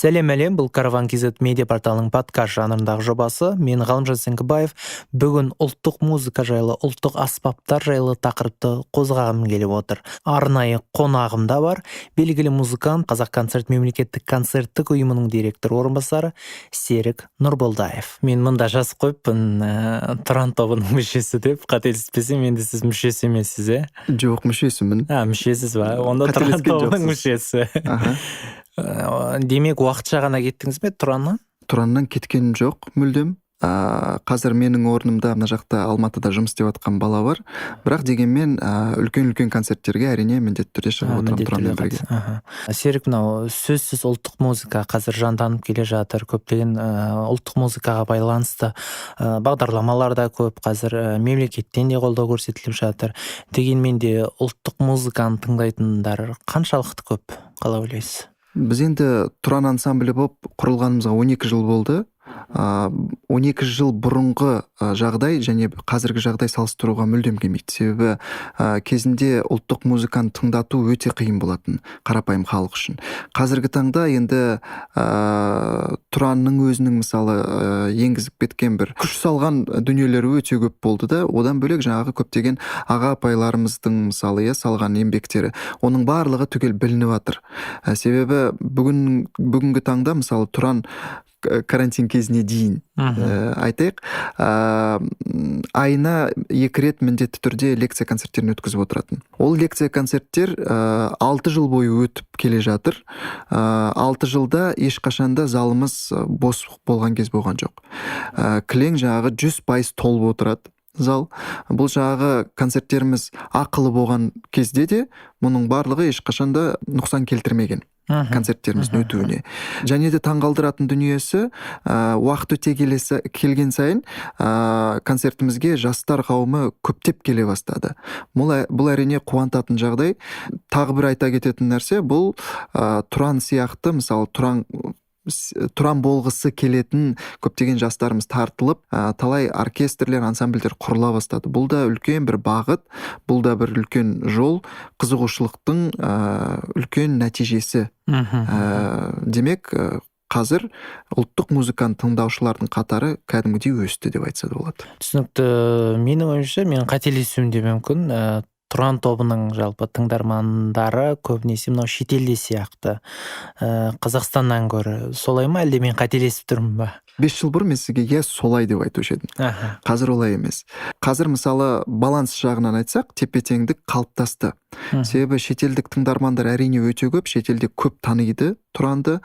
Сәлем, әлем! Бұл Караван KZ медиа порталының подкаст жанрындағы жобасы. Мен Ғалымжан Сеңкібаев. Бүгін ұлттық музыка жайлы, ұлттық аспаптар жайлы тақырыпты қозғағым келіп отыр. Арнайы қонағым да бар: белгілі музыкант, Қазақ концерт мемлекеттік концерттік ұйымының директор орынбасары Серік Нұрболдаев. Мен мында жазып қойыппын Тұран тобының мүшесі деп. Қателеспесем, енді сіз мүшесі емессіз, иә? Жоқ, мүшесімін. А, мүшесіз ба? Онда Тұран Қателескен тобының жоқсыз. мүшесі. Демек, уақытша ғана кеттіңіз бе Тұраннан? Тұраннан кеткенім жоқ мүлдем. Қазір менің орнымда мына жақта, Алматыда жұмыс істеп жатқан бала бар. Бірақ дегенмен үлкен үлкен концерттерге, әрине, міндетті түрде шығып отырамын Міндетті Тұранмен түрде бірге. Серік, мынау сөзсіз ұлттық музыка қазір жанданып келе жатыр. Көптеген ұлттық музыкаға байланысты бағдарламалар да көп қазір, мемлекеттен де қолдау көрсетіліп жатыр. Дегенмен де ұлттық музыканы тыңдайтындар қаншалықты көп, қалай ойлайсыз? Біз енді Тұран ансамблі болып құрылғанымызға 12 жыл болды. 12 жыл бұрынғы жағдай және қазіргі жағдай салыстыруға мүлдем келмейді. Себебі кезінде ұлттық музыканы тыңдату өте қиын болатын қарапайым халық үшін. Қазіргі таңда енді Тұранның өзінің, мысалы, енгізіп кеткен бір күш салған дүниелері өте көп болды да. Одан бөлек жаңағы көптеген аға апайларымыздың, мысалы, иә, салған еңбектері, оның барлығы түгел білініп жатыр. Себебі бүгінгі таңда, мысалы, Тұран карантин кезіне дейін, айтайық, айына екі рет міндетті түрде лекция концерттерін өткізіп отыратын. Ол лекция концерттер 6 жыл бойы өтіп келе жатыр. 6 жылда ешқашанда залымыз бос болған кез болған жоқ. Кілең жаңағы 100% толып отырады зал. Бұл жаңағы концерттеріміз ақылы болған кезде де мұның барлығы ешқашанда нұқсан келтірмеген концерттеріміздің өтуіне. Және де таңғалдыратын дүниесі, уақыт өте келесі, келген сайын концертімізге жастар қауымы көптеп келе бастады. Бұл, әрине, қуантатын жағдай. Тағы бір айта кететін нәрсе, бұл Тұран сияқты, мысалы, Тұран болғысы келетін көптеген жастарымыз тартылып, талай оркестрлер, ансамбльдер құрыла бастады. Бұл да үлкен бір бағыт, бұл да бір үлкен жол, қызығушылықтың үлкен нәтижесі. Демек, қазір ұлттық музыканы тыңдаушылардың қатары кәдімгідей өсті деп айтса да болады. Түсінікті. Менің ойымша, мен қателесуім де мүмкін, Тұран тобының жалпы тыңдармандары көбінесе мынау шетелде сияқты, Қазақстаннан гөрі. Солай ма, әлде мен қателесіп тұрмын ба? 5 жыл бұрын мен сізге «иә, солай» деп айтушы едім. Қазір олай емес. Қазір, мысалы, баланс жағынан айтсақ, тепе теңдік қалыптасты. Себебі шетелдік тыңдармандар, әрине, өте көп, шетелде көп таниды Тұранды,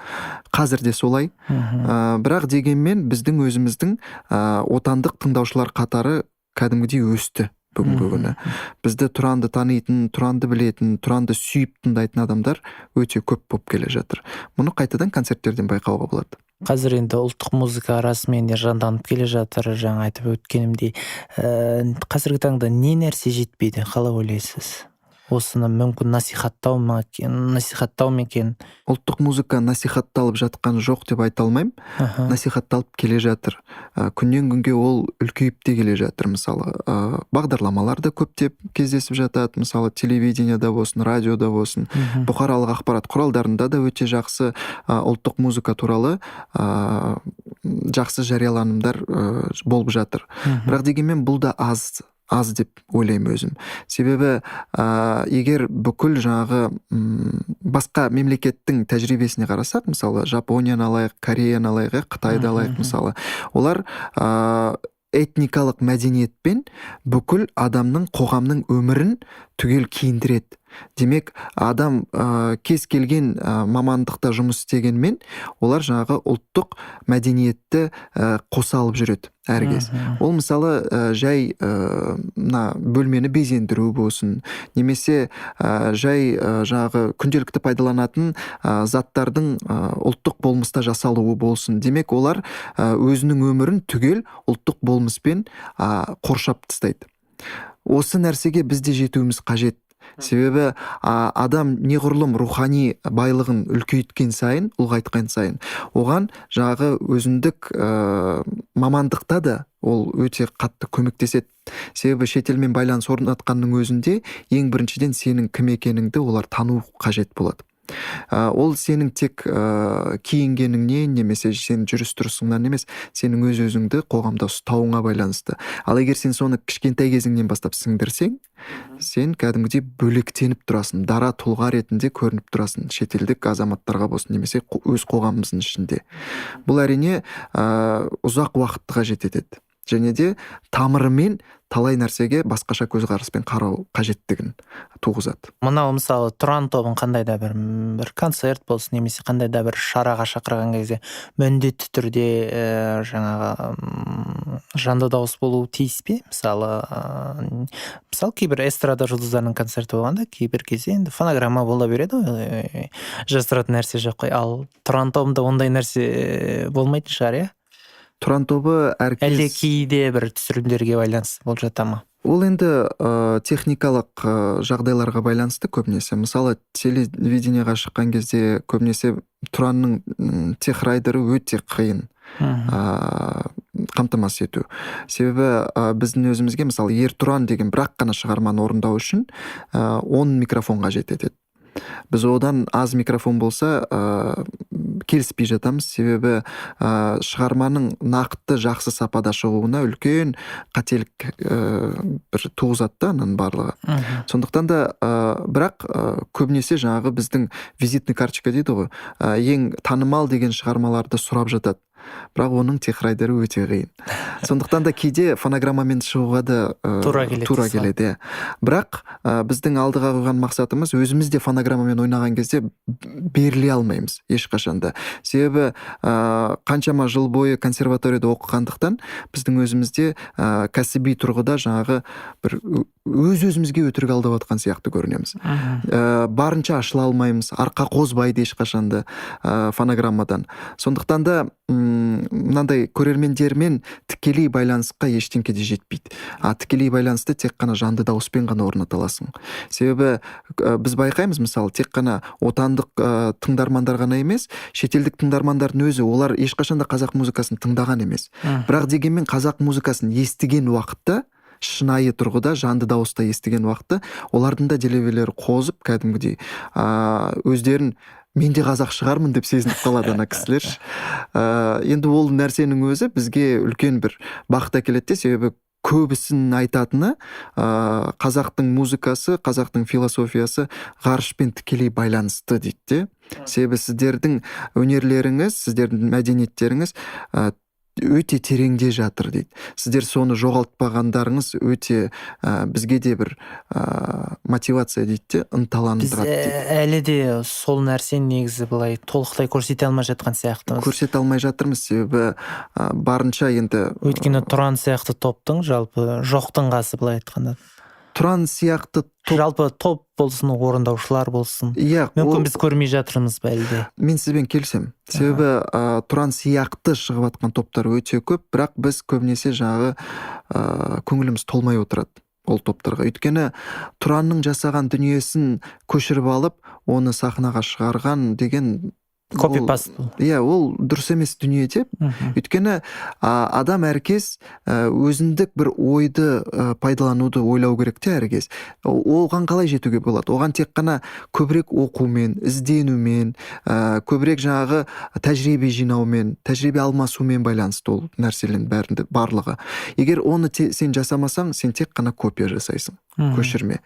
қазір де солай. Бірақ дегенмен біздің өзіміздің отандық тыңдаушылар қатары кәдімгідей өсті. Бүгінгі күні бізді, Тұранды танитын, Тұранды білетін, Тұранды сүйіп тыңдайтын адамдар өте көп болып келе жатыр. Мұны қайтадан концерттерден байқауға болады. Қазір енді ұлттық музыка расымен де жанданып келе жатыр, жаңа айтып өткенімдей. Қазіргі таңда не нәрсе жетпейді, қалай ойлайсыз? Осыны мүмкін насихаттау ма екен? Ұлттық музыка насихатталып жатқан жоқ деп айта алмаймын. Насихатталып келе жатыр. Күннен күнге ол үлкейіп те келе жатыр. Мысалы, бағдарламалар да көптеп кездесіп жатады, мысалы, телевидениеда болсын, радиода болсын, бұқаралық ақпарат құралдарында да өте жақсы ұлттық музыка туралы жақсы жарияланымдар болып жатыр. Бірақ дегенмен бұл да аз деп ойлаймын өзім. Себебі егер бүкіл жаңағы басқа мемлекеттің тәжірибесіне қарасақ, мысалы, Жапонияны алайық, Кореяны алайық, иә, Қытайды алайық, мысалы, олар этникалық мәдениетпен бүкіл адамның, қоғамның өмірін түгел киіндіреді. Демек, адам кез келген мамандықта жұмыс істегенмен, олар жаңағы ұлттық мәдениетті қоса алып жүреді әр кез. Ол, мысалы, жай мына бөлмені безендіру болсын немесе жай жаңағы күнделікті пайдаланатын заттардың ұлттық болмыста жасалуы болсын. Демек, олар өзінің өмірін түгел ұлттық болмыспен қоршап тастайды. Осы нәрсеге біз де жетуіміз қажет. Себебі адам неғұрлым рухани байлығын үлкейткен сайын, ұлғайтқан сайын, оған жаңағы өзіндік мамандықта да ол өте қатты көмектеседі. Себебі шетелмен байланыс орнатқанның өзінде ең біріншіден сенің кім екеніңді олар тану қажет болады. Ол сенің тек киінгеніңнен немесе сенің жүріс тұрысыңнан емес, сенің өз өзіңді қоғамда ұстауыңа байланысты. Ал егер сен соны кішкентай кезіңнен бастап сіңдірсең, сен кәдімгідей бөлектеніп тұрасың, дара тұлға ретінде көрініп тұрасың шетелдік азаматтарға болсын немесе өз қоғамымыздың ішінде. Бұл, әрине, ұзақ уақытты қажет етеді және де тамырымен талай нәрсеге басқаша көзқараспен қарау қажеттігін туғызады. Мынау, мысалы, Тұран тобын қандай да бір концерт болсын немесе қандай да бір шараға шақырған кезде міндетті түрде жаңағы жанды дауыс болуы тиіс пе? Мысалы, кейбір эстрада жұлдыздарының концерті болғанда, кейбір кезде енді фонограмма бола береді ғой, жасыратын нәрсе жоқ қой. Ал Тұран тобында ондай нәрсе болмайтын шығар, иә? Тұран тобы әркез Әлде кейде бір түсірілімдерге байланысты болып жата ма? Ол енді техникалық жағдайларға байланысты көбінесе. Мысалы, телевидениеға шыққан кезде көбінесе Тұранның техрайдері өте қиын қамтамасыз ету. Себебі біздің өзімізге, мысалы, «Ер Тұран» деген бір ақ қана шығарманы орындау үшін 10 микрофон қажет етеді. Біз одан аз микрофон болса, келіспей жатамыз. Себебі шығарманың нақты жақсы сапада шығуына үлкен қателік бір туғызады да ананың барлығы. Сондықтан да бірақ көбінесе жаңағы біздің визитный карточка дейді ғой, ең танымал деген шығармаларды сұрап жатады, бірақ оның техрайдері өте қиын. Сондықтан да кейде фонограммамен шығуға да тура келеді тура дейсіз ғой. келеді, иә. Бірақ біздің алдыға қойған мақсатымыз, өзіміз де фонограммамен ойнаған кезде беріле алмаймыз ешқашан да. Себебі қаншама жыл бойы консерваторияда оқығандықтан, біздің өзімізде кәсіби тұрғыда жаңағы бір өз өзімізге өтірік алдап жатқан сияқты көрінеміз. Барынша ашыла алмаймыз, арқа қозбайды ешқашан да фонограммадан. Сондықтан да мынандай көрермендермен тікелей байланысқа ештеңке де жетпейді. А тікелей байланысты тек қана жанды дауыспен ғана орната аласың. Себебі біз байқаймыз, мысалы, тек қана отандық тыңдармандар ғана емес, шетелдік тыңдармандардың өзі, олар ешқашан да қазақ музыкасын тыңдаған емес. Бірақ дегенмен қазақ музыкасын естіген уақытта, шынайы тұрғыда жанды дауыста естіген уақытта, олардың да делебелері қозып, кәдімгідей өздерін мен де қазақ шығармын деп сезініп қалады ана кісілер. Енді ол нәрсенің өзі бізге үлкен бір бақыт әкеледі де, себебі көбісінің айтатыны, қазақтың музыкасы, қазақтың философиясы ғарышпен тікелей байланысты дейді де. Себебі сіздердің өнерлеріңіз, сіздердің мәдениеттеріңіз өте тереңде жатыр дейді. Сіздер соны жоғалтпағандарыңыз өте бізге де бір мотивация дейді де, Біз ынталандырады дейді. әлі де сол нәрсені негізі былай толықтай көрсете алмай жатқан сияқтымыз. Көрсете алмай жатырмыз, себебі барынша енді Өйткені Тұран сияқты топтың жалпы жоқтың қасы, былай айтқанда. Тұран сияқты топ. Жалпы топ болсын, орындаушылар болсын. Иә. Мүмкін, біз көрмей жатырмыз ба әлде? Мен сізбен келісемін. Себебі Тұран сияқты шығып жатқан топтар өте көп, бірақ біз көбінесе жаңағы көңіліміз толмай отырады ол топтарға. Өйткені Тұранның жасаған дүниесін көшіріп алып, оны сахнаға шығарған деген Копипаст бұл. Иә, ол дұрыс емес дүние деп. Өйткені адам әркез өзіндік бір ойды пайдалануды ойлау керек те әркез. Оған қалай жетуге болады? Оған тек қана көбірек оқумен, ізденумен, көбірек жаңағы тәжірибе жинаумен, тәжірибе алмасумен байланысты ол нәрселердің бәрінде барлығы. Егер оны сен жасамасаң, сен тек қана копия жасайсың, көшірме.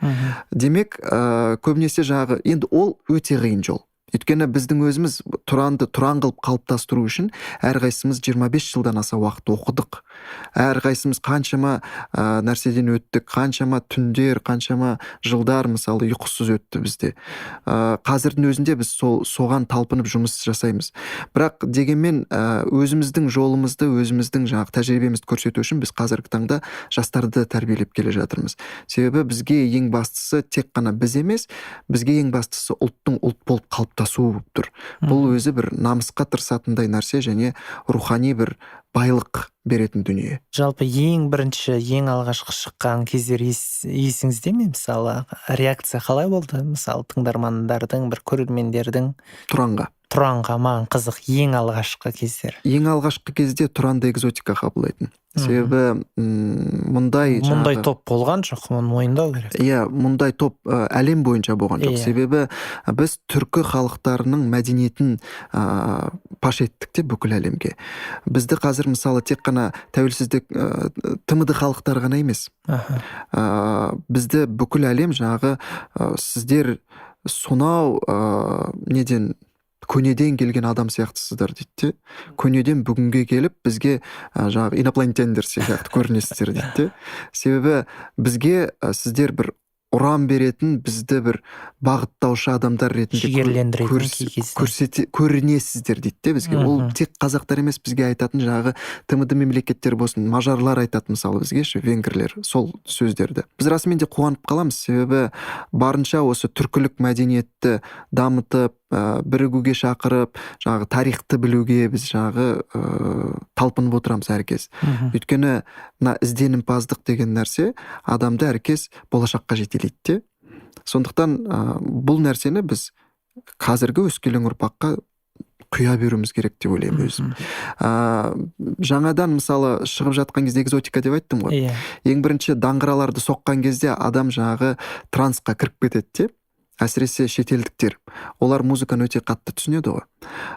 Демек, көбінесе жаңағы енді ол өте қиын жол. Өйткені біздің өзіміз Тұранды Тұран қылып қалыптастыру үшін әрқайсымыз 25 жылдан аса уақыт оқыдық. Әрқайсымыз қаншама нәрседен өттік, қаншама түндер, қаншама жылдар, мысалы, ұйқысыз өтті бізде. Қазірдің өзінде біз соған талпынып жұмыс жасаймыз. Бірақ дегенмен өзіміздің жолымызды, өзіміздің жаңағы тәжірибемізді көрсету үшін біз қазіргі таңда жастарды тәрбиелеп келе жатырмыз. Себебі бізге ең бастысы тек қана біз емес, бізге ең бастысы ұлттың ұлт болып қалыптасуы болып тұр. Бұл өзі бір намысқа тырысатындай нәрсе және рухани бір байлық беретін дүние. Жалпы ең бірінші, ең алғашқы шыққан кездер есіңізде ме? Мысалы, реакция қалай болды? Мысалы, тыңдармандардың, бір көрермендердің? Тұранға. Тұранға маған қызық, ең алғашқы кездер. Ең алғашқы кезде Тұранды экзотика қабылдайтын. Себебі мұндай мұндай топ болған жоқ, оны мойындау керек. Иә, мұндай топ әлем бойынша болған жоқ. Себебі біз түркі халықтарының мәдениетін паш еттік те бүкіл әлемге. Бізді қазір мысалы тек қана тәуелсіздік ТМД халықтары ғана емес. Бізді бүкіл әлем жаңағы сіздер сонау неден көнеден келген адам сияқтысыздар дейді де. Көнеден бүгінге келіп бізге жаңағы инопланетяндер сияқты көрінесіздер дейді де. Себебі бізге сіздер бір ұран беретін, бізді бір бағыттаушы адамдар ретінде жігерлендіретін көрінесіздер дейді де бізге. Ол тек қазақтар емес, бізге айтатын жаңағы ТМД мемлекеттер болсын, мажарлар айтады мысалы бізге ше, венгрлер сол сөздерді. Біз расымен де қуанып қаламыз, себебі барынша осы түркілік мәдениетті дамытып, бірігуге шақырып, жаңағы тарихты білуге біз жаңағы талпынып отырамыз әркез. Өйткені мына ізденімпаздық деген нәрсе адамды әркез болашаққа жетелейді де. Сондықтан бұл нәрсені біз қазіргі өскелең ұрпаққа құя беруіміз керек деп ойлаймын өзім. Жаңадан мысалы шығып жатқан кезде экзотика деп айттым ғой. Ең бірінші даңғыраларды соққан кезде адам жаңағы трансқа кіріп кетеді де. Әсіресе шетелдіктер. Олар музыканы өте қатты түсінеді ғой.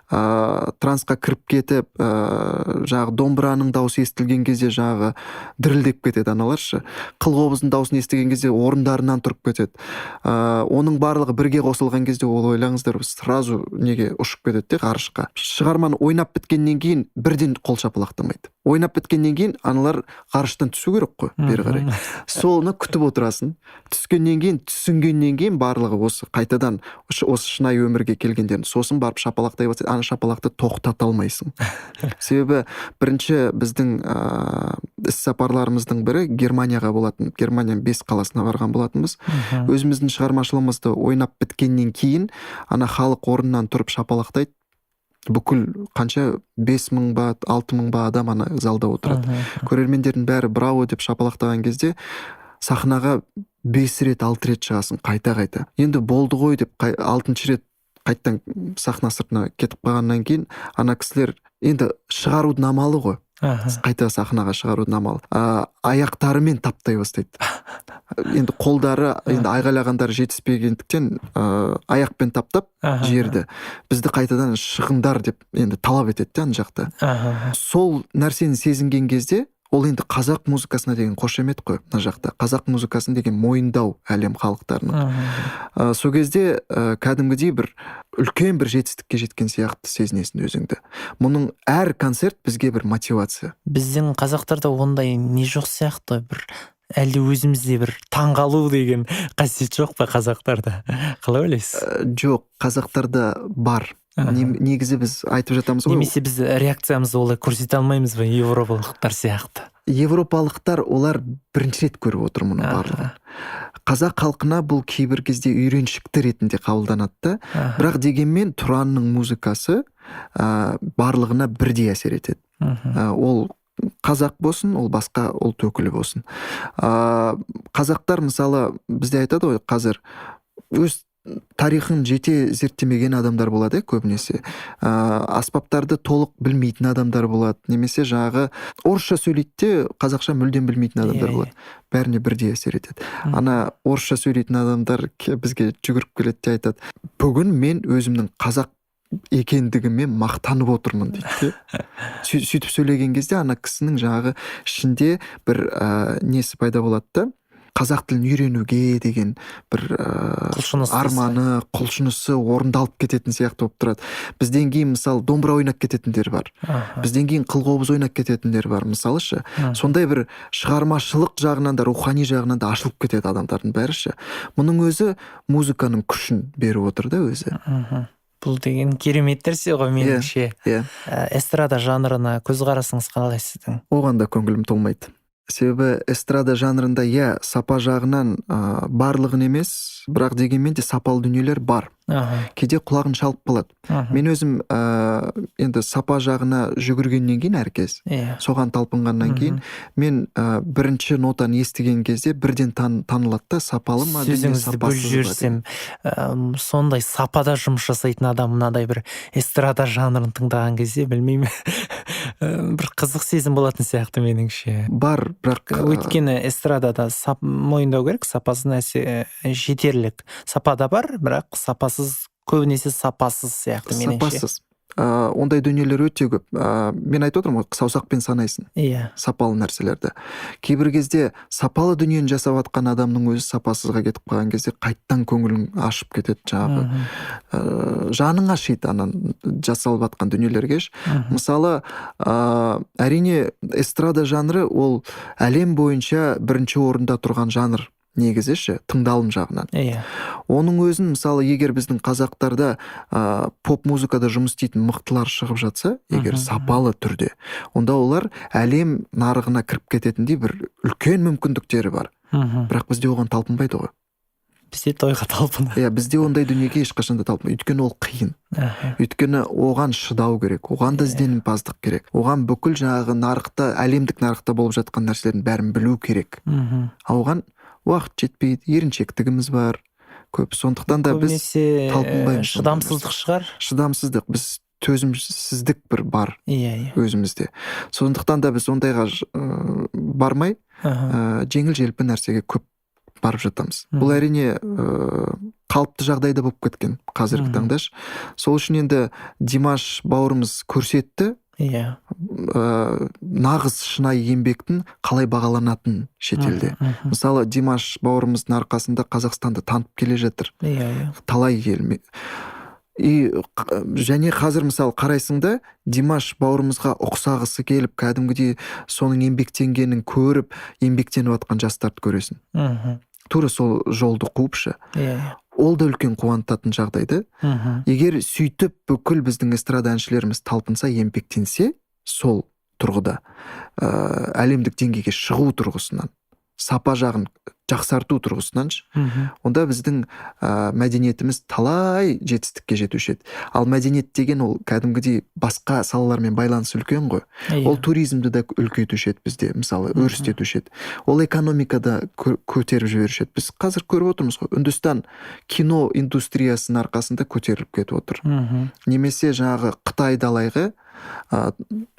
Трансқа кіріп кетіп, жаңағы домбыраның дауысы естілген кезде жаңағы дірілдеп кетеді аналаршы. Қыл қобыздың дауысын естіген кезде орындарынан тұрып кетеді. Оның барлығы бірге қосылған кезде ол ойлаңыздар, сразу неге ұшып кетеді де ғарышқа. Шығарманы ойнап біткеннен кейін бірден қол шапалақтамайды. Ойнап біткеннен кейін аналар ғарыштан түсу керек қой бері қарай. Соны күтіп отырасың. Түскеннен кейін, түсінгеннен кейін барлығы осы қайтадан осы шынайы өмірге келгендерін сосын барып шапалақтай бастайды. Ана шапалақты тоқтата алмайсың. Себебі бірінші біздің іс сапарларымыздың бірі Германияға болатын. Германияның 5 қаласына барған болатынбыз. Өзіміздің шығармашылығымызды ойнап біткеннен кейін ана халық орнынан тұрып шапалақтайды. Бүкіл қанша 5000 ба 6000 ба адам ана залда отырады. Көрермендердің бәрі браво деп шапалақтаған кезде сахнаға 5 рет 6 рет шығасың қайта-қайта. Енді болды ғой деп 6-шы рет қайттан сахна сыртына кетіп қалғаннан кейін ана кісілер енді шығарудың амалы ғой. Қайта сахнаға шығарудың амалы. Аяқтарымен таптай бастайды. Енді қолдары, енді айғайлағандары жетіспегендіктен аяқпен таптап жерді. Бізді қайтадан шығыңдар деп енді талап етеді де ана жақта. Сол нәрсені сезінген кезде ол енді қазақ музыкасына деген қошемет қой мына жақта. Қазақ музыкасын деген мойындау әлем халықтарының. Сол кезде кәдімгідей бір үлкен бір жетістікке жеткен сияқты сезінесің өзіңді. Мұның әр концерт бізге бір мотивация. Біздің қазақтарда ондай не жоқ сияқты, бір әлде өзімізде бір таңғалу деген қасиет жоқ па қазақтарда? Қалай ойлайсыз? Жоқ, қазақтарда бар. Негізі біз айтып жатамыз ғой. Немесе біз реакциямызды олай көрсете алмаймыз ба европалықтар сияқты? Европалықтар олар бірінші рет көріп отыр мұның барлығын. Қазақ халқына бұл кейбір кезде үйреншікті ретінде қабылданады да. Бірақ дегенмен Тұранның музыкасы барлығына бірдей әсер етеді. Ол қазақ болсын, ол басқа ұлт өкілі болсын. Қазақтар мысалы бізде айтады ғой қазір өз тарихын жете зерттемеген адамдар болады көбінесе. Аспаптарды толық білмейтін адамдар болады, немесе жаңағы орысша сөйлейді де қазақша мүлдем білмейтін адамдар болады. Бәріне бірдей әсер етеді. Ана орысша сөйлейтін адамдар бізге жүгіріп келеді де айтады: "Бүгін мен өзімнің қазақ екендігіме мақтанып отырмын" дейді. Сөйтіп сөйлеген кезде ана кісінің жаңағы ішінде бір несі пайда болады да. Қазақ тілін үйренуге деген бір арманы, құлшынысы орындалып кететін сияқты болып тұрады. Бізден кейін мысалы домбыра ойнап кететіндер бар. Бізден кейін қылқобыз ойнап кететіндер бар мысалы ше. Сондай бір шығармашылық жағынан да, рухани жағынан да ашылып кетеді адамдардың бәрі ше. Мұның өзі музыканың күшін беріп отыр да өзі. Бұл деген керемет нәрсе ғой меніңше. Эстрада жанрына көзқарасыңыз қалай сіздің? Оған да көңілім толмайды. Себебі эстрада жанрында, иә, сапа жағынан барлығын емес, бірақ дегенмен де сапалы дүниелер бар. Кейде құлағын шалып қалады. Мен өзім енді сапа жағына жүгіргеннен кейін әркез, соған талпынғаннан кейін мен бірінші нотаны естіген кезде бірден танылады да, сапалы ма, дүние Сөзіңізді бөліп сапасыз ба жіберсем, деген. Сондай сапада жұмыс жасайтын адам мынадай бір эстрада жанрын тыңдаған кезде, білмеймін, бір қызық сезім болатын сияқты меніңше. Бар, бірақ Өйткені эстрадада мойындау керек, сапасы нәрсе жетерлік. Сапа да бар, бірақ сапасыз, көбінесе сапасыз сияқты меніңше. Сапасыз. Ондай дүниелер өте көп. Мен айтып отырмын ғой, саусақпен санайсың сапалы нәрселерді. Кейбір кезде сапалы дүниені жасап жатқан адамның өзі сапасызға кетіп қалған кезде қайттан көңілің ашып кетеді жаңағы. Жаның ашиды анан жасалып жатқан дүниелерге. Мысалы, әрине эстрада жанры ол әлем бойынша бірінші орында тұрған жанр негізі ше, тыңдалым жағынан. Оның өзін, мысалы, егер біздің қазақтарда поп музыкада жұмыс істейтін мықтылар шығып жатса, егер сапалы түрде, онда олар әлем нарығына кіріп кететіндей бір үлкен мүмкіндіктері бар. Бірақ бізде оған талпынбайды ғой. Бізде тойға талпынады. Иә, бізде ондай дүниеге ешқашан да талпынбайды. Өйткені ол қиын. Өйткені оған шыдау керек, оған да ізденімпаздық керек. Оған бүкіл жаңағы нарықта, әлемдік нарықта болып жатқан нәрселердің бәрін білу керек. А оған уақыт жетпейді, еріншектігіміз бар көп. Сондықтан да біз Көбінесе талпынбаймыз ондай шыдамсыздық шығар. Шыдамсыздық, біз төзімсіздік бір бар Иә, иә. өзімізде. Сондықтан да біз ондайға бармай, жеңіл желпі нәрсеге көп барып жатамыз. Бұл әрине қалыпты жағдайда болып кеткен қазіргі таңда. Сол үшін енді Димаш бауырымыз көрсетті, нағыз шынайы еңбектің қалай бағаланатынын шетелде. Мысалы, Димаш бауырымыздың арқасында Қазақстанды танып келе жатыр. Иә, иә. Талай ел. И және қазір мысалы қарайсың да, Димаш бауырымызға ұқсағысы келіп, кәдімгідей соның еңбектенгенін көріп, еңбектеніп жатқан жастарды көресің. Тура сол жолды қуыпшы. Иә, иә. Ол да үлкен қуантатын жағдай да. Егер сөйтіп бүкіл біздің эстрада әншілеріміз талпынса, еңбектенсе, сол тұрғыда, әлемдік деңгейге шығу тұрғысынан, сапа жағын жақсарту тұрғысынан, онда біздің мәдениетіміз талай жетістікке жетуші еді. Ал мәдениет деген ол кәдімгідей басқа салалармен байланысы үлкен ғой. Ол туризмді де үлкейтуші еді бізде, мысалы, өрістетуші еді. Ол экономикада көтеріп жіберуші еді. Біз қазір көріп отырмыз ғой, Үндістан кино индустриясының арқасында көтеріліп кетіп отыр. Немесе жаңағы Қытайды алайық,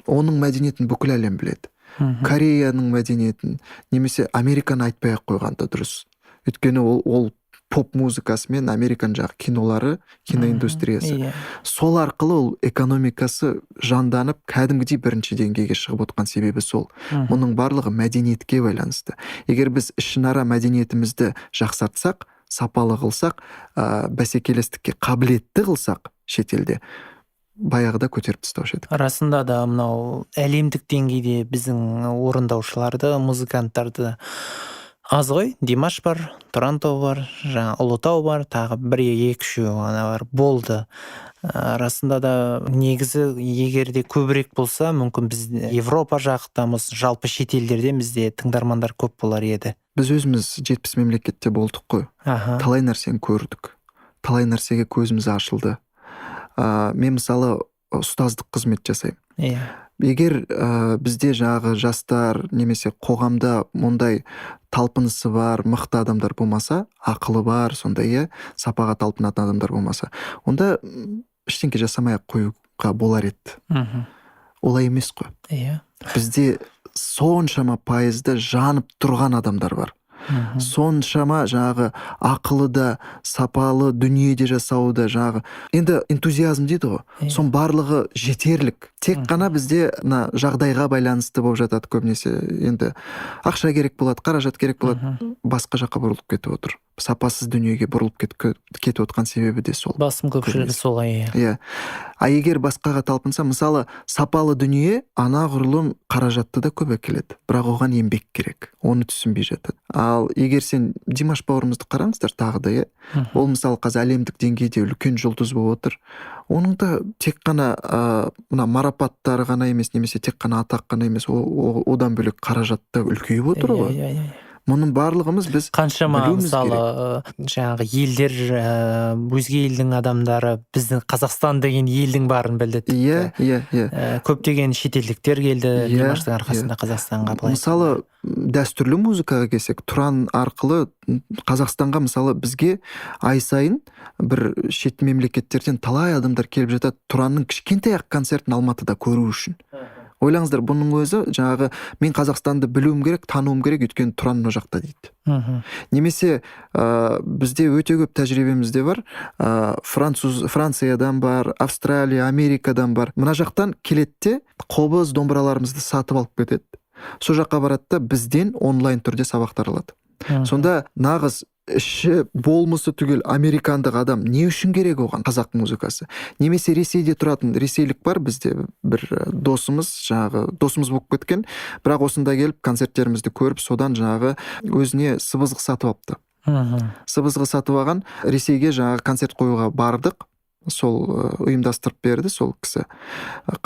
оның мәдениетін бүкіл әлем біледі. Кореяның мәдениетін, немесе Американы айтпай ақ қойған да дұрыс. Өйткені ол поп музыкасы мен Американ жағы кинолары, киноиндустриясы. Сол арқылы ол экономикасы жанданып, кәдімгідей бірінші деңгейге шығып отқан себебі сол. Мұның барлығы мәдениетке байланысты. Егер біз ішінара мәдениетімізді жақсартсақ, сапалы қылсақ, бәсекелестікке қабілетті қылсақ шетелде, баяғыда көтеріп тастаушы едік. Расында да мынау әлемдік деңгейде біздің орындаушыларды, музыканттарды аз ғой. Димаш бар, Тұран тобы бар, жаңа Ұлытау бар, тағы бір екі үшеу ғана бар болды. Расында да негізі егер де көбірек болса, мүмкін біз Европа жақтамыз, жалпы шетелдерден бізде тыңдармандар көп болар еді. Біз өзіміз 70 мемлекетте болдық қой. Талай нәрсені көрдік. Талай нәрсеге көзіміз ашылды. Мен мысалы ұстаздық қызмет жасаймын. Егер бізде жаңағы жастар немесе қоғамда мұндай талпынысы бар, мықты адамдар болмаса, ақылы бар, сондай, сапаға талпынатын адамдар болмаса, онда ештеңке жасамай ақ қоюға болар еді. Олай емес қой. Бізде соншама пайызда жанып тұрған адамдар бар. Соншама жаңағы ақылы да, сапалы дүниеде жасауы да жаңағы. Енді энтузиазм дейді ғой. Соның барлығы жетерлік. Тек қана бізде мына жағдайға байланысты болып жатады көбінесе. Енді ақша керек болады, қаражат керек болады. Басқа жаққа бұрылып кетіп отыр. Сапасыз дүниеге бұрылып кетіп отқан себебі де сол. Басым көпшілігі Көбінесе. солай, иә. Иә. А егер басқаға талпынса, мысалы, сапалы дүние анағұрлым қаражатты да көп әкеледі. Бірақ оған еңбек керек. Оны түсінбей жатады. Ал егер сен Димаш бауырымызды қараңыздар тағы да, иә? Ол мысалы қазір әлемдік деңгейде үлкен жұлдыз болып отыр. Оның да тек қана мына марапаттары ғана емес, немесе тек қана атақ қана емес, одан бөлек қаражат та үлкейіп отыр ғой. Иә. Мұның барлығымыз біз қаншама білуіміз мысалы, жаңағы елдер, өзге елдің адамдары біздің Қазақстан деген елдің барын білді тіпті. Иә, иә, иә. Көптеген шетелдіктер келді Димаштың арқасында Қазақстанға, былай. Мысалы, дәстүрлі музыкаға келсек, Тұран арқылы Қазақстанға, мысалы, бізге ай сайын бір шет мемлекеттерден талай адамдар келіп жатады Тұранның кішкентай ақ концертін Алматыда көру үшін. Ойлаңыздар, бұның өзі жаңағы мен Қазақстанды білуім керек, тануым керек, өйткені Тұран мына жақта дейді. Немесе бізде өте көп тәжірибемізде бар, Франциядан бар, Австралия, Америкадан бар. Мына жақтан келеді де қобыз, домбыраларымызды сатып алып кетеді. Сол жаққа барады да бізден онлайн түрде сабақтар алады. Сонда нағыз іші болмысы түгел американдық адам не үшін керек оған қазақ музыкасы? Немесе Ресейде тұратын ресейлік бар бізде бір досымыз, жаңағы досымыз болып кеткен, бірақ осында келіп концерттерімізді көріп, содан жаңағы өзіне сыбызғы сатып алыпты. Сыбызғы сатып алған, Ресейге жаңағы концерт қоюға бардық, сол ұйымдастырып берді сол кісі.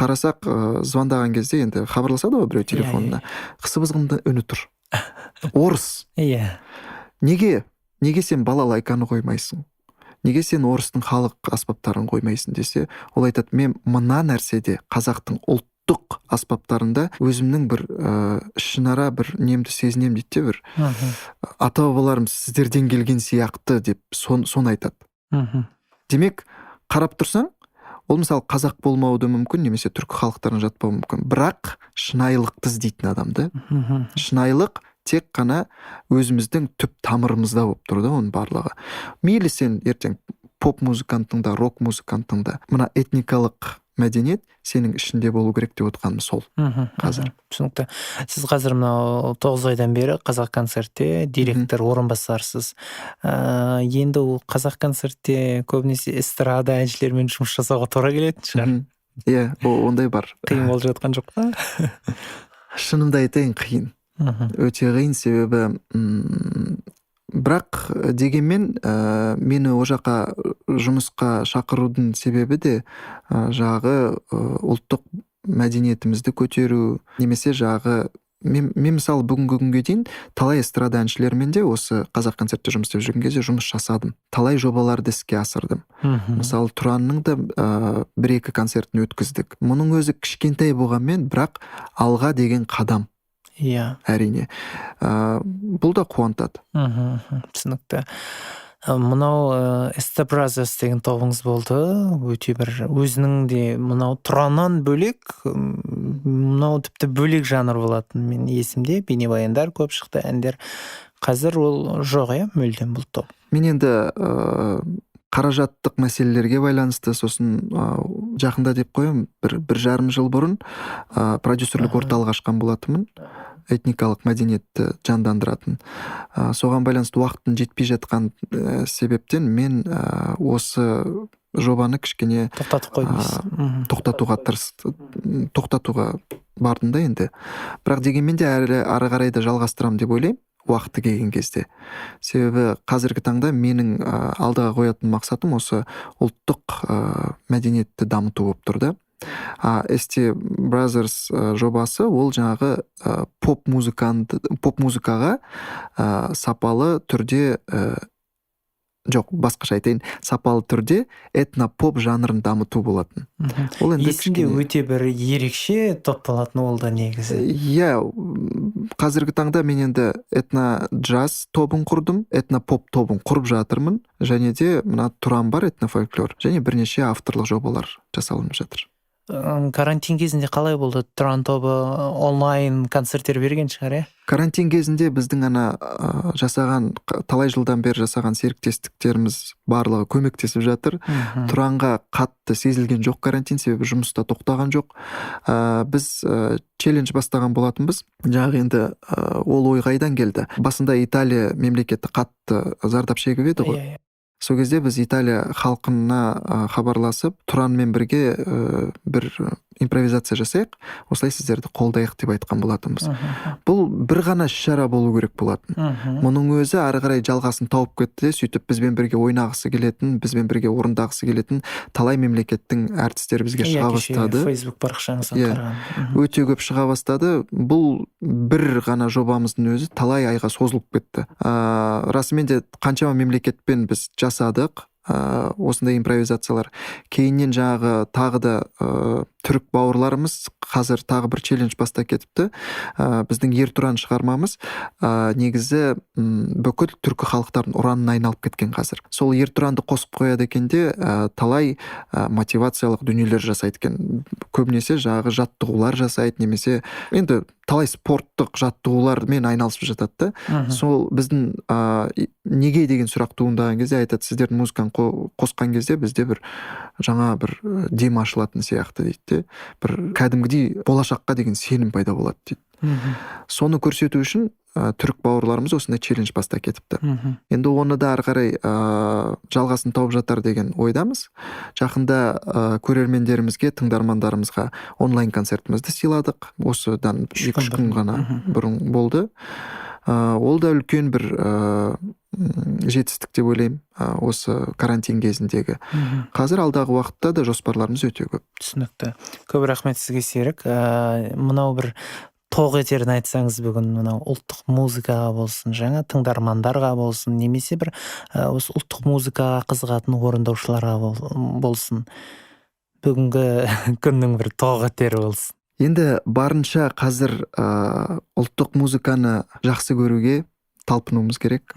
Қарасақ, звондаған кезде енді хабарласады ғой біреу телефонына. Сыбызғының үні тұр. Орыс. Неге? Неге сен балалайканы қоймайсың? Неге сен орыстың халық аспаптарын қоймайсың десе, ол айтады, мен мына нәрседе қазақтың ұлттық аспаптарында өзімнің бір ішінара бір немді сезінемін дейді де, бір ата бабаларым сіздерден келген сияқты деп соны айтады. Демек, қарап тұрсаң, ол мысалы қазақ болмауы да мүмкін, немесе түркі халықтарына жатпауы мүмкін, бірақ шынайылықты іздейтін адам да. Шынайылық тек қана өзіміздің түп тамырымызда болып тұр да оның барлығы. Мейлі сен ертең поп музыкантың да, рок музыкантың да, мына этникалық мәдениет сенің ішінде болу керек деп отқаным сол қазір. Түсінікті. Сіз қазір мынау 9 айдан бері Қазақ концертте директор орынбасарсыз. Енді ол Қазақ концертте көбінесе эстрада әншілермен жұмыс жасауға тура келетін шығар. Иә, ондай бар. Қиын болып жатқан жоқ па? Шынымды айтайын, қиын. Өте қиын, себебі бірақ дегенмен мені ол жаққа жұмысқа шақырудың себебі де жағы ұлттық мәдениетімізді көтеру, немесе жағы мен мысалы бүгінгі күнге дейін талай эстрада әншілерімен де осы Қазақ концертте жұмыс істеп жүрген кезде жұмыс жасадым. Талай жобаларды іске асырдым. Мысалы, Тұранның да бір-екі концертін өткіздік. Мұның өзі кішкентай болғанмен, бірақ алға деген қадам. Әрине. Бұл да қуантады. Түсінікті. Мынау ST Brothers деген тобыңыз болды. Өте бір өзінің де мынау Тұраннан бөлек, мынау тіпті бөлек жанр болатын. Мен есімде бейнебаяндар көп шықты, әндер. Қазір ол жоқ, иә, мүлдем бұл топ. Мен енді қаражаттық мәселелерге байланысты, сосын жақында деп қоямын, бір жарым жыл бұрын продюсерлік орталық ашқан болатынмын. Этникалық мәдениетті жандандыратын. Соған байланысты уақыттың жетпей жатқан себептен мен осы жобаны кішкене тоқтатып қойдыңыз. Тоқтатуға тоқтатуға бардым да енді. Бірақ дегенмен де әрі ары қарай да жалғастырамын деп ойлаймын уақыты келген кезде. Себебі қазіргі таңда менің алдыға қоятын мақсатым осы ұлттық мәдениетті дамыту болып тұр да. ST Brothers жобасы ол жаңағы поп музыкаға сапалы түрде, жоқ, басқаша айтайын, сапалы түрде этно-поп жанрын дамыту болатын. Ол енді есімде өте бір ерекше топ болатын ол да негізі. Иә, қазіргі таңда мен енді этно-джаз тобын құрдым, этно-поп тобын құрып жатырмын, және де мына Тұран бар, этно-фольклор, және бірнеше авторлық жобалар жасалынып жатыр. Карантин кезінде қалай болды? Тұран тобы онлайн концерттер берген шығар, иә? Карантин кезінде біздің ана жасаған, талай жылдан бері жасаған серіктестіктеріміз барлығы көмектесіп жатыр. Тұранға қатты сезілген жоқ карантин, себебі жұмыста тоқтаған жоқ. Біз челлендж бастаған болатынбыз. Жаңағы енді ол ой қайдан келді? Басында Италия мемлекеті қатты зардап шегіп еді ғой. Сол кезде біз Италия халқына хабарласып, Тұранмен бірге бір Импровизация жасайық, осылай сіздерді қолдайық деп айтқан болатынбыз. Бұл бір ғана іс шара болу керек болатын. Мұның өзі ары қарай жалғасын тауып кетті де, сөйтіп бізбен бірге ойнағысы келетін, бізбен бірге орындағысы келетін талай мемлекеттің әртістері бізге шыға бастады. Фейсбук парақшаңыздан қараған. Өте көп шыға бастады. Бұл бір ғана жобамыздың өзі талай айға созылып кетті. Расымен де қаншама мемлекетпен біз жасадық осындай импровизациялар. Кейіннен жаңағы тағы да түрік бауырларымыз қазір тағы бір челлендж бастап кетіпті. Біздің Ер Тұран шығармамыз негізі бүкіл түркі халықтарының ұранына айналып кеткен қазір. Сол Ер Тұранды қосып қояды екен де, талай мотивациялық дүниелер жасайды екен. Көбінесе жаңағы жаттығулар жасайды, немесе енді талай спорттық жаттығулармен айналысып жатады да. Сол біздің неге деген сұрақ туындаған кезде айтады: сіздердің музыканы қосқан кезде бізде бір жаңа бір дем ашылатын сияқты дейді де, бір кәдімгідей болашаққа деген сенім пайда болады дейді. Соны көрсету үшін түрік бауырларымыз осындай челлендж бастап кетіпті. Енді оны да ары қарай жалғасын тауып жатар деген ойдамыз. Жақында көрермендерімізге, тыңдармандарымызға онлайн концертімізді сыйладық. Осыдан 2-3 күн ғана бұрын болды. Ол да үлкен бір жетістік деп ойлаймын, осы карантин кезіндегі. Қазір алдағы уақытта да жоспарларымыз өте көп. Түсінікті. Көп рахмет сізге, Серік. Мынау бір тоқ етерін айтсаңыз бүгін мынау ұлттық музыкаға болсын, жаңа тыңдармандарға болсын, немесе бір осы ұлттық музыкаға қызығатын орындаушыларға болсын, бүгінгі күннің бір тоқ етері болсын. Енді барынша қазір ұлттық музыканы жақсы көруге талпынуымыз керек.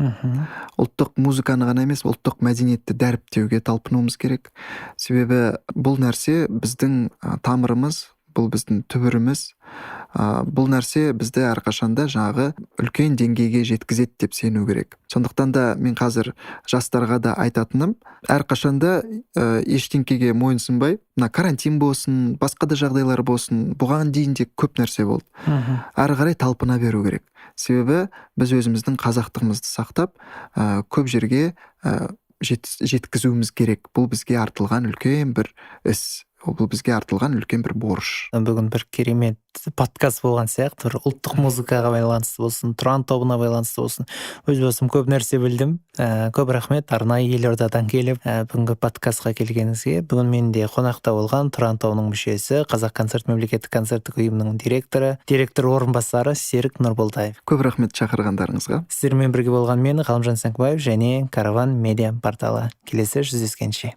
Ұлттық музыканы ғана емес, ұлттық мәдениетті дәріптеуге талпынуымыз керек. Себебі бұл нәрсе біздің тамырымыз, бұл біздің түбіріміз. Бұл нәрсе бізді әрқашанда жаңағы үлкен деңгейге жеткізеді деп сену керек. Сондықтан да мен қазір жастарға да айтатыным, әрқашанда ештеңкеге мойынсұнбай, мына карантин болсын, басқа да жағдайлар болсын, бұған дейін де көп нәрсе болды. Әрі қарай талпына беру керек. Себебі біз өзіміздің қазақтығымызды сақтап, көп жерге жеткізуіміз керек. Бұл бізге артылған үлкен бір іс. Бұл бізге артылған үлкен бір борыш. Бүгін бір керемет подкаст болған сияқты. Бір ұлттық музыкаға байланысты болсын, Тұран тобына байланысты болсын. Өз басым көп нәрсе білдім. Көп рахмет арнайы елордадан келіп, бүгінгі подкастқа келгеніңізге. Бүгін менде қонақта болған Тұран тобының мүшесі, Қазақ концерт мемлекеттік концерттік ұйымының директоры, директор орынбасары Серік Нұрболтаев. Көп рахмет шақырғандарыңызға. Сіздермен бірге болған мен, Ғалымжан Сәңкібаев және Караван медиа порталы. Келесі жүздескенше.